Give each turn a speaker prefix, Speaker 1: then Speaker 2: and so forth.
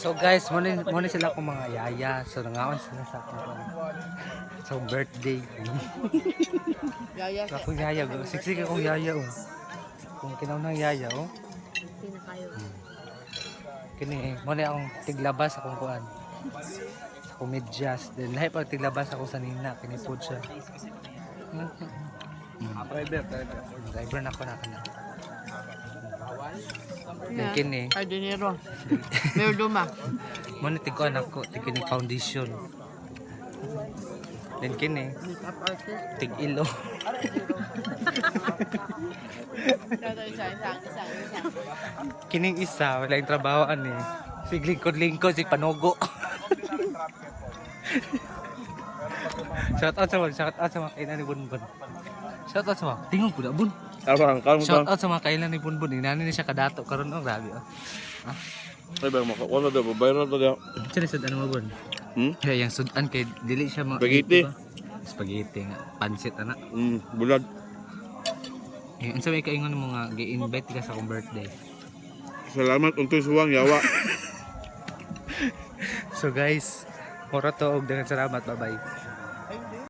Speaker 1: So guys, mo ni sila akong mga yaya. So nangaon sila sa akong sa akong birthday.
Speaker 2: Yaya.
Speaker 1: Sa akong yaya, go. Siksik akong yaya oh. Kung kinaunang yaya oh.
Speaker 2: Pinakayo.
Speaker 1: Kini mo ni akong tiglabas akong kuan. Sa akong medyas. Then lahi pag tiglabas ako sa nina kini po siya.
Speaker 3: Driver, driver.
Speaker 1: Driver na ako na kana. Then kini
Speaker 2: Cardinero. Merduma.
Speaker 1: mo ni tigkuan ako tig kini foundation. Then kini
Speaker 2: Makeup artist.
Speaker 1: tig ilo.
Speaker 2: Ito, isa, isa, isa, isa.
Speaker 1: Kining isa wala yung trabaho ani. Sig lingkod-lingkod sig panugo. Shout out sa mga kainan ni Bunbun. Shout out sa mga tingog pud Bun.
Speaker 3: Abang, karon
Speaker 1: Shout out sa mga kainan ni Bunbun. Inani ni siya kadato karon oh, grabe oh.
Speaker 3: Ay ba maka wala daw viral to daw.
Speaker 1: Sino sudan mo, Bun?
Speaker 3: Hmm?
Speaker 1: Kaya yung sudan kay dili siya mga
Speaker 3: Spaghetti.
Speaker 1: Diba? Spaghetti nga, pansit ana.
Speaker 3: Bulad.
Speaker 1: Eh, unsa may kaingon mo nga gi-invite ka sa akong birthday?
Speaker 3: Salamat untoy suwang yawa.
Speaker 1: So guys, mura to og daghang salamat. Bye-bye.